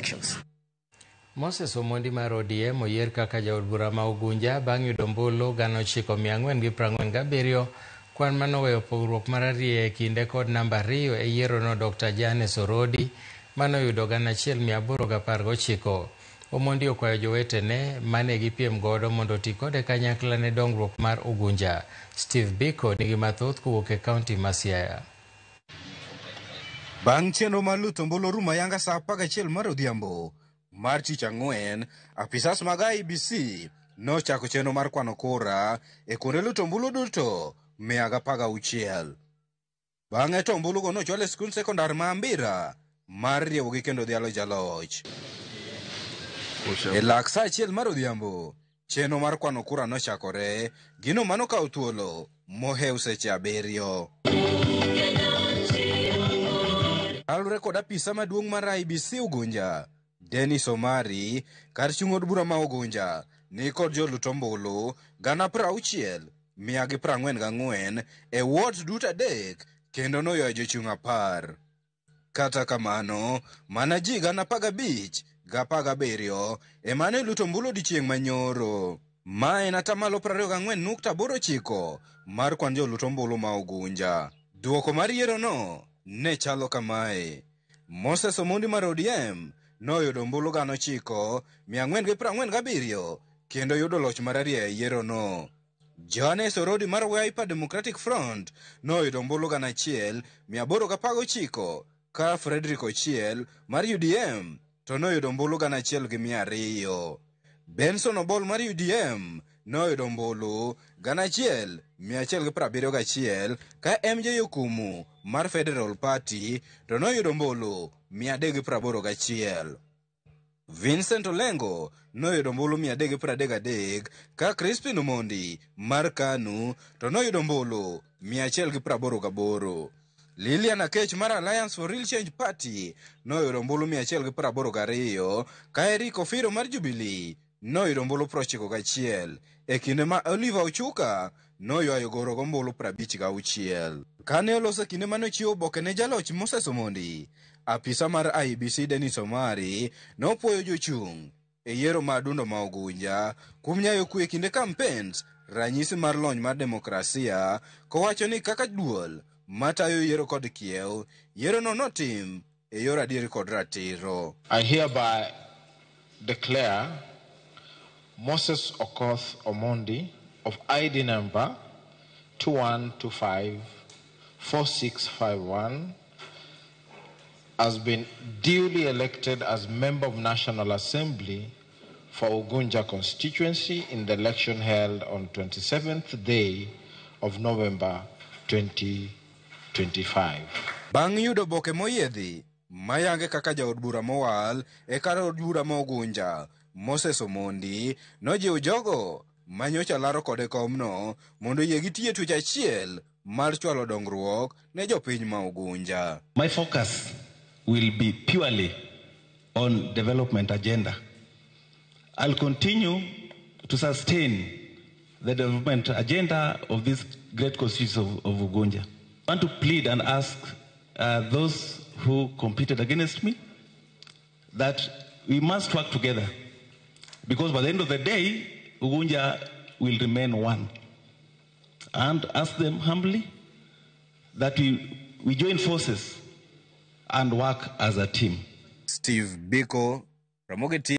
elections. Moses Omondi mar ODM oyier kaka jaod bura ma Ugunja bang' yudo ombulu 9447, kwan manoweyo pogruok mararieya e kinde kod namba 2 e yierono Dr. Janes Orodi manoyudo 1819. Omondi okwayo jowetene mane gipiem godo mondo oti kode kanyakla ne dongruok mar Ugunja. Steve Biko nigi mathoth kowuok e kaunti ma Siaya. Bang' chenro mar luto ombulu rumo ayanga saa 11 mar odhiambo mar tich ang'wen, apisas mag IEBC nochako chenro mar kwano kura e kuonde luto ombulu duto 116. Bang'e to ombulugo nochwal e skund sekondar ma Ambira mar riewogi kendo dhialo jaloch. E lak saa 1 mar odhiambo, chenro mar kwano kura nochakore, gino manokawo thuolo mohew seche 7. Kaluwore kod apisa maduong' mar IEBC Ugunja, Dennis Omari, kar chung' od bura ma Ugunja ni kod jolut ombulu 60,144 e wards duto 3 kendo noywayo jochung' 10. Kata kamano, mana ji 15,017 ema ne oluto ombulu odiechieng' manyoro. Ma en atamalo 24.89 mar kwan jolut ombulu ma Ugunja. Duoko mar yierono ne chalo kamae. Moses Omondi mar ODM noyudo ombulu 9447 kendo yudo loch mararieya e yierono. Johannes Orodi mar Wiper Democratic Front noyudo ombulu 1819 ka Frederick Ochiel mar UDM to noyudo ombulu 1200. Benson Obol mar UDM noyudo ombulu 1171 ka MJ Okumu mar Federal Party to noyudo ombulu 381. Vincent Olengo noyudo ombulu 333 ka Crispin Omondi mar KANU to noyudo ombulu 188. Lilian Akech mar Alliance for Real Change Party noyudo ombulu 182 ka Eric Ofiro mar Jubilee noyudo ombulu 91 e kinde ma Oliver Ochuka noywayo goro gombulu 56. Kane oloso kinde mane ochiwo oboke ne jaloch Moses Omondi, apisa mar IEBC Dennis Omari nopuoyo jochung' e yiero ma adundo ma Ugunja kuom nyayo kwe e kinde campaigns, ranyisi mar lony mar demokrasia, kowacho ni kaka duol matayo yiero kod kiew, yierono notim e yor adieri kod ratiro. I hereby declare Moses Okoth Omondi of ID number 21254651 has been duly elected as Member of National Assembly for Ugunja constituency in the election held on 27th day of November 2025. Bang' yudo oboke moyiedhi mayange kaka jaod bura mowal e kar od bura ma Ugunja, Moses Omondi nojiwo jogo manyocha laro kode komno mondo oyie gitiye twech achiel mar chwalo dongruok ne jopiny ma Ugunja. My focus will be purely on development agenda. I'll continue to sustain the development agenda of this great constituency of Ugunja. I want to plead and ask those who competed against me that we must work together, because by the end of the day, Ugunja will remain one. And ask them humbly that we join forces and work as a team. Steve Biko, Ramogi TV.